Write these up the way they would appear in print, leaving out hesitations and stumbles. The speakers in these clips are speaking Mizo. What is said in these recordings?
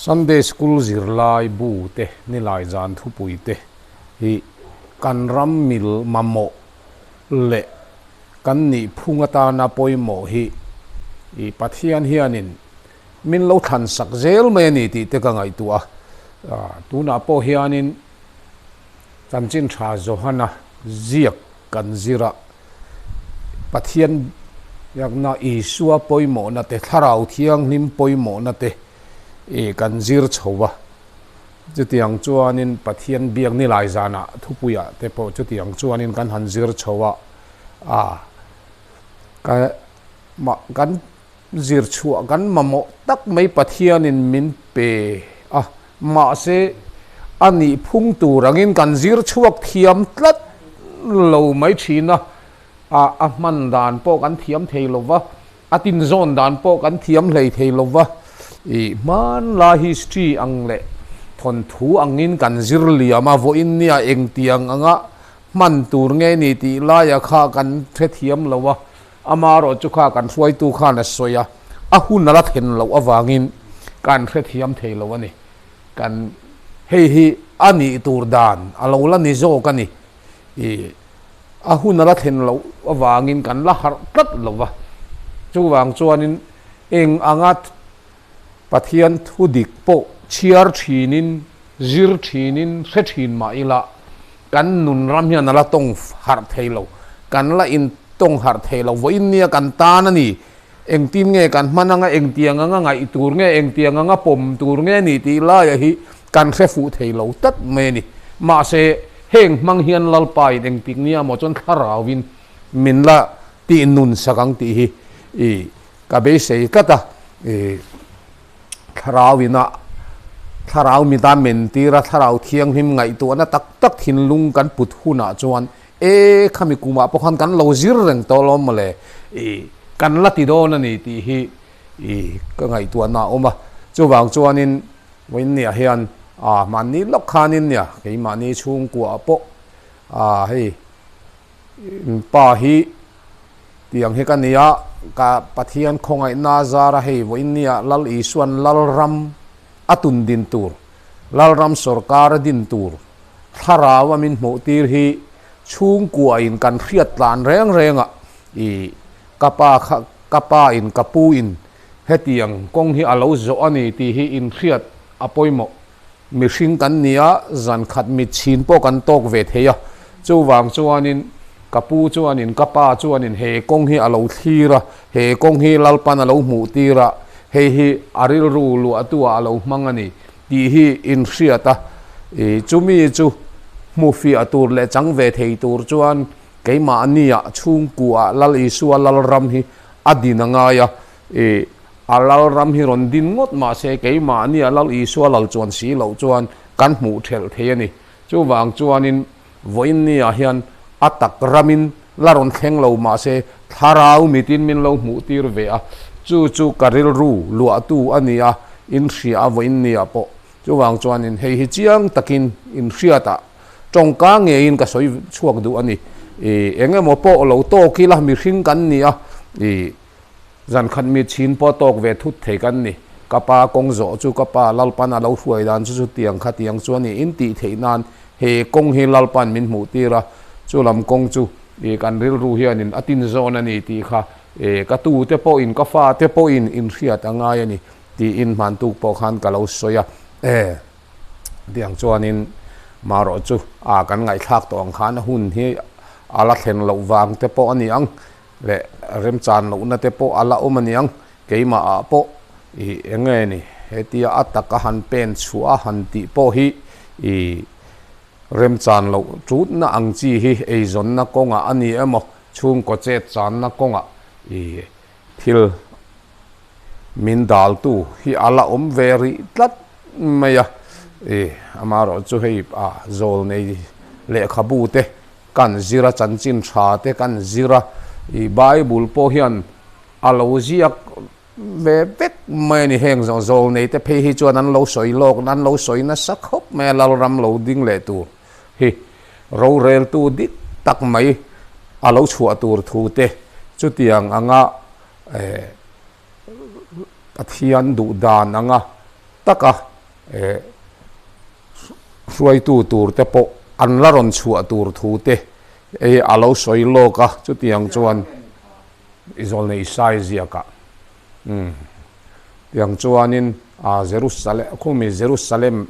Sunday School zirlai bu te, nilai zan thupui te hi kan ram mil mamawh leh kan nih phung atana pawimawh hi i Pathian hianin min lo thlan sak zel mai a ni tih te ka ngaihtuah a. Tunah pawh hianin Chanchin Tha Johana ziak kan zir a, Pathian biakna Isua pawimawhna te, Thlarau Thianghlim pawimawhna te i kan zir chho a. Chutiang chuanin Pathian biak nilai zanah thupuiah te pawh chutiang chuanin kan han zir chho a, a ka mah kan zir chhuah kan mamawh tak mai Pathianin min pe a, mahse a nih phung tur angin kan zir chhuak thiam tlat lo mai thin a, a a hman dan pawh kan thiam thei lo va, a tinzawn dan pawh kan thiam hlei thei lo va, ih hmanlai history ang leh thawnthu angin kan zir liam a, vawiin nia engtiang anga hman tur nge ni tih laia kha kan hrethiam lo a. Amaherawh chu kha kan hruaitu khan a sawi a, a hun a la thlen loh avangin kan hrethiam thei lo a ni. Kan hei hi a nih tur dan a lo la ni zawk a ni. Ih, a hun a la thlen loh avangin kan la harh tlat lo va. Chuvang chuanin eng anga Pathian thu dik pawh chhiar thinin, zir thinin, hre thin mah ila, kan nun ram hian a la tawng harh thei lo, kan la in tawng harh thei lo. Vawiin nia kan tan a ni, engtin nge kan hman anga, engtiang anga ngaih tur nge, engtiang anga pawm tur nge ni tih laia hi kan hre fuh thei lo tlat mai a ni. Mahse, heng hmang hian Lalpa in engtik nia maw chuan thlarauin min la tih nun sak ang tih hi i Ka beisei tlat a, i thlarau ina thlarau mita men tir a, thlarau thianghlim ngaihtuahna tak tak thinlung kan put hunah chuan e khami kumah pawh khan kan lo zir reng tawh alawm mawle, i kan la ti dawn a ni tih hi i ka ngaihtuahna a awm a. Chuvang chuanin vawiinniah hian a mahni lawk khanin nia keimahni chhungkuaah pawh a hei pa hi Tiang hi ka ni a, ka Pathian khawngaihna zara hei vawiin nia Lal Isuan Lalram a tun din tur, Lalram sawrkar a din tur thlarau a min hmuh tir hi chhungkuain kan hriat tlan reng reng a, i ka pa kha ka pa in ka pu in hetiang kawng hi a lo zawh a ni tih hi inhriat a pawimawh. Mihring kan ni a, zan khat mit chhin pawh kan tawk ve thei a, chuvang chuanin ka pu chuanin ka pa chuanin he kawng hi a lo thlir a, he kawng hi Lalpan a lo hmuh tir a, hei hi a rilru luahtu ah a lo hmang a ni tih hi inhriat a, i chumi chu hmu fiah tur leh chang ve thei tur chuan keimahni ah chhungkuah Lal Isua Lalram hi a din a ngai a, i A lal ram hi rawn din ngawt mah se keimahni a lal Isua lal chuan si loh chuan kan hmuh thelh thei a ni. Chuvang chuanin vawiinniah hian a tak ramin la rawn thleng lo mah se thlarau mitin min lo hmuh tir ve a, chu chu ka rilru luahtu a ni a, inhria a vawiinniah pawh. Chuvang chuanin hei hi chiang takin inhriatah tawngka ngeiin ka sawi chhuak duh a ni. I eng emaw pawh lo tawk ila mihring kan ni a, i. Zan khat mi chhin pawh tawk ve thut thei kan ni. Ka pa kawng zawh chu ka pa Lalpan a lo hruai dan chu chutiang kha tiang chu a ni. In tih theih nan he kawng hi Lalpan min hmuh tir a, chu lam kawng chu i kan rilru hianin a tin zawn a ni tih kha e ka tu te pawhin ka fa te pawhin in hriat a ngai a ni tiin hmantuk pawh khan ka lo sawi a. E tiang chuanin marawh chu a kan ngaihthlak tawh ang khan a hun hi a la thlen loh vang te pawh a ni ang. Leh remchan lohna te pawh a la awm a niang, keimah ah pawh i eng nge ni hetia a tak a han pen chhuah a han tih pawh hi i remchan loh tutna ang chi hi eizawnna kawngah a ni emaw chhungkaw chet channa kawngah i thil min daltu hi a la awm ve rih tlat mai a, i amaherawh chu hei a zawl nei lehkhabu te Kan zir a, chanchin tha te kan zir a, i Bible pawh hian a lo ziak ve vek mai a ni. Heng zawng zawl nei te phei hi chuan an lo sawi lawk, an lo sawi nasa khawp mai a, Lalram lo ding leh tur hi roreltu dik tak mai a lo chhuah tur thu te chutiang anga eh Pathian duh dan anga taka. Eh hruaitu tur te pawh an la rawn chhuah tur thu te eh a lo sawi lawk a, chutiang chuan i zawlnei Isai ziakah umm tiang chuanin ah Jerusalem khumi Jerusalem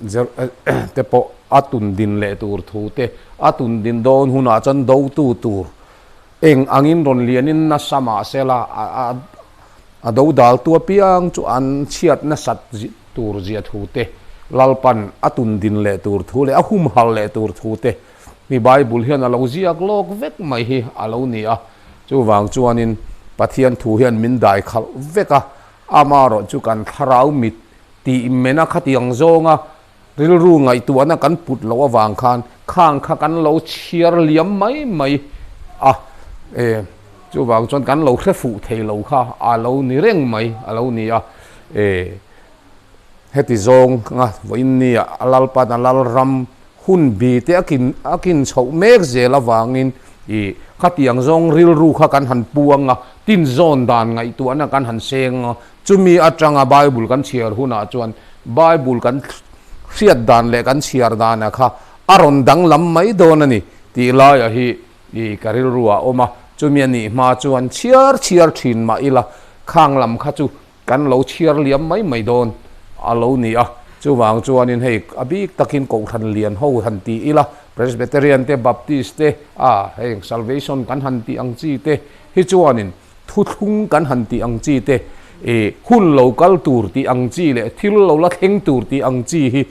te pawh a tun din leh tur thu te a tun din dawn hunah chuan dotu tur eng angin rawn lianin nasa mahsela a a A dodaltu apiang chu an chhiat nasat tur zia thu te, Lalpan a tun din leh tur thu leh a humhal leh tur thu te hi Bible hian a lo ziak lawk vek mai hi a lo ni a. Chuvang chuanin Pathian thu hian min dai khalh vek a, amaherawh chu kan thlarau mit tih mena khatiang zawnga rilru ngaihtuahna kan put loh avang khan khang kha kan lo chhiar liam mai mai a, e chuvang chuan kan lo hre fuh thei lo kha a lo ni reng mai a lo ni a, e heti zawng anga vawiin nia a Lalpan a Lalram hun bi te a kin a kin chhoh mek zel avangin i khatiang zawng rilru kha kan han pu anga tinzawn dan ngaihtuahna kan han seng a. Chumi atanga Bible kan chhiar hunah chuan Bible kan hriat dan leh kan chhiar dana kha a rawn danglam mai dawn a ni tih laia hi i ka rilru ah awm a. Chumi a nih hma chuan chhiar chhiar thin mah ila khang lam kha chu kan lo chhiar liam mai mai dawn a lo ni a. Chuvang chuanin hei a bik takin Kohhran lian ho han ti ila Presbyterian te Baptist te a heng Salvation kan han tih ang chi te hi chuanin Thuthlung kan han tih ang chi te, i hun lo kal tur tih ang chi leh thil lo la thleng tur tih ang chi hi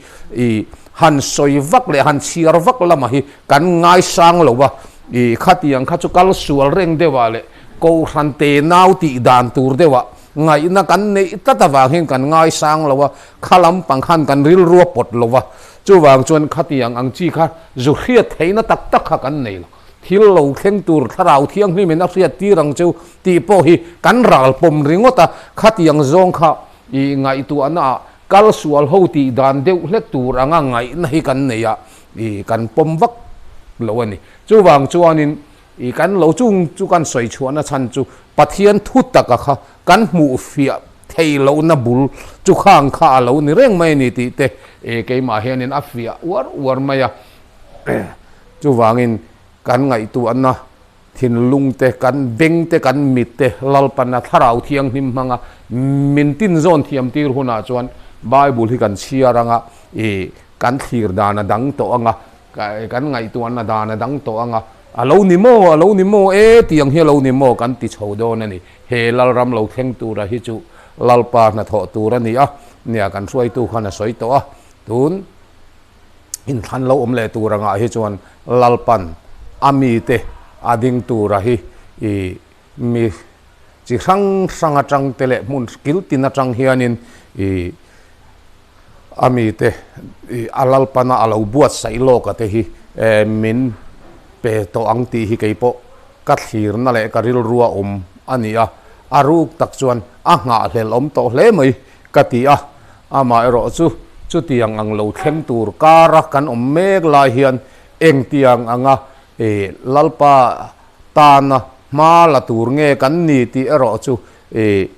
i han sawi vak leh han chhiar vak lamah hi kan ngaisang lo va, i khatiang kha chu kal sual reng deuhah leh Kohhran te nau tih dan tur deuhah ngaihna kan neih tlat avang hian kan ngaisang lo a, kha lampang khan kan rilru a pawt lo va, chuvang chuan khatiang ang chi kha zu hriat theihna tak tak kha kan nei lo. Thil lo thleng tur Thlarau Thianghlimin a hriat tir ang cheu tih pawh hi kan ral pawm ringawt a, khatiang zawng kha i ngaihtuahna ah kal sual ho tih dan deuh hlek tur anga ngaihna hi kan nei a, i kan pawm vak lo a ni. Chuvang chuanin i kan lo chung chu kan sawi chhuahna chhan chu Pathian thu taka kha kan hmuh fiah thei lohna bul chu khang kha a lo ni reng mai a ni tih te i keimah hianin a fiah uar uar mai a. Chuvangin kan ngaihtuahna thinlung te, kan beng te, kan mit te Lalpana Thlarau Thianghlim hmanga min tinzawn thiam tir hunah chuan Bible hi kan chhiar anga i kan thlir dan a dang tawh anga, kan ngaihtuahna dan a dang tawh anga, a lo ni maw, a lo ni maw e tiang hi a lo ni maw kan ti chho dawn a ni. He Lalram lo thleng tura hi chu Lalpa hnathawh tur a ni a, nia kan hruaitu khan a sawi tawh a, tun. Inthlan lo awm leh tur angah hi chuan Lalpan a mite a ding tura hi i mi chi hrang hrang atang te leh hmun kil tin atang hianin i a mite i a Lalpana a lo buatsaih lawk a te hi min pe tawh ang tih hi keipawh ka thlirna leh ka rilrua awm a ni a, a ruk tak chuan a nghahhlelh awm tawh hle mai. Ka ti a, amaherawh chu chutiang ang lo thleng tur kara kan awm mek lai hian engtiang anga i Lalpa tana hma la tur nge kan ni tih erawh chu i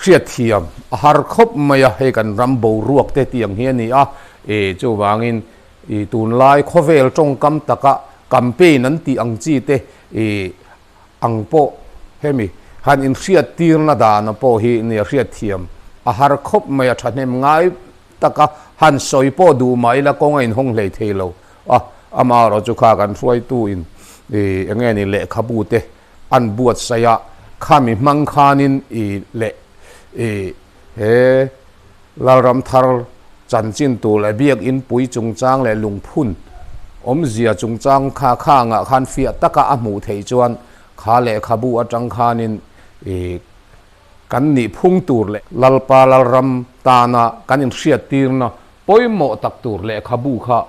hriatthiam a har khawp mai a, hei kan ram boruak te tiang hi a ni a, i chuvangin i tunlai khawvel tawngkam taka campaign an tih ang chi te i ang pawh hemi han inhriat tirna dana pawh hi nia hriat thiam a har khawp mai a thahnem ngai taka han sawi pawh duh mah ila kawng a inhawng hlei thei lo a, amaherawh chu kha kan hruaitu in ih eng nge ni lehkhabu te an buatsaih a, khami hmang khanin ih leh ih he Lalram thar chanchin tur leh biakinn pui chungchang leh lungphun awmzia chungchang kha khangah khan fiah taka a hmuh theih chuan kha lehkhabu atang khanin ih kan nih phung tur leh Lalpa Lalram tana kan inhriattirna pawimawh tak tur lehkhabu kha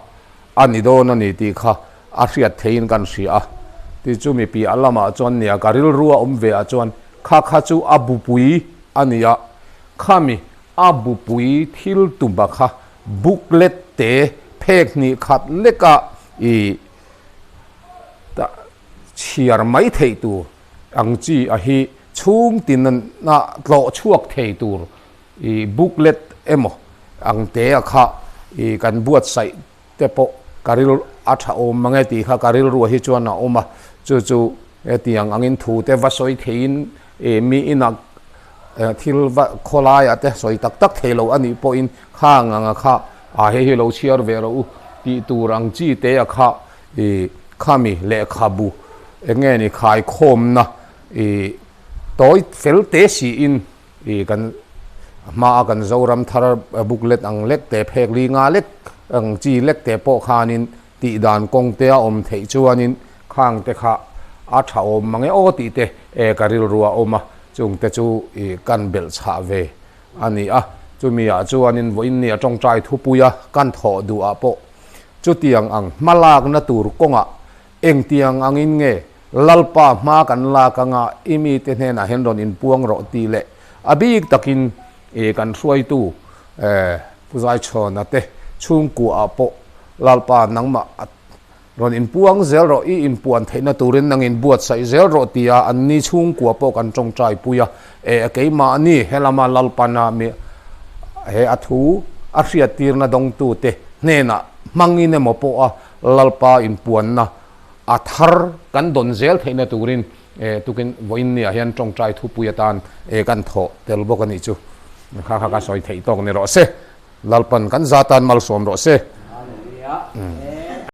a ni dawn a ni tih kha a hriat theihin kan hria a. Ti chu mi piah lamah chuan nia ka rilrua awm ve ah chuan kha kha chu a bupui a ni a. Khami a bupui thil tuma kha booklet te phek hnih khat leka i ta chhiar mai theih tur ang chi a hi chhung tin a tlawh chhuak thei tur i booklet emaw ang te a kha I kan buatsaih te pawh ka ril a tha awm mang e tih kha ka rilruah hi chuan a awm a, chu chu hetiang angin thu te va sawi theiin i mi inah thil va khawlaiah te sawi tak tak thei lo a nih pawhin khang anga kha a hei hi lo chhiar ve rawh u tih tur ang chi te a kha i khami lehkhabu eng nge ni khaikhawmna i tawi fel te siin I kan hmaa kan Zoram thar booklet ang lek te phek li nga lek ang chi lek te pawh khanin tih dan kawng te a awm theih chuanin khang te kha a tha awm mang e aw tih te e ka rilru a awm a, chung te chu i kan belh chhah ve a ni a. Chumi ah chuanin vawiin nia tawngtai thupui a kan thawh duh ah pawh chutiang ang hmalakna tur kawngah Engtiang angin nge Lalpa hma kan lak anga i mite hnenah hian rawn inpuang rawh tih leh a bik takin i kan hruaitu Pu Zaichhawna te chhungkuaah pawh Lalpa nangmah rawn inpuang zel rawh, i inpuan theihna turin nang inbuatsaih zel rawh tia anni chhungkua pawh kan tawngtai pui a, e keimahni helama Lalpana mi he a thu a hriattirna dawngtute hnenah hmangin emaw pawha Lalpa inpuanna a thar kan dawn zel theihna turin tukin vawiin niah hian tawngtai thupui atan kan thawh tel bawk a nih chu. Kha kha ka sawi theih tawk ni rawh se. Lalpan kan za tan malsawm rawh se. Hallelujah.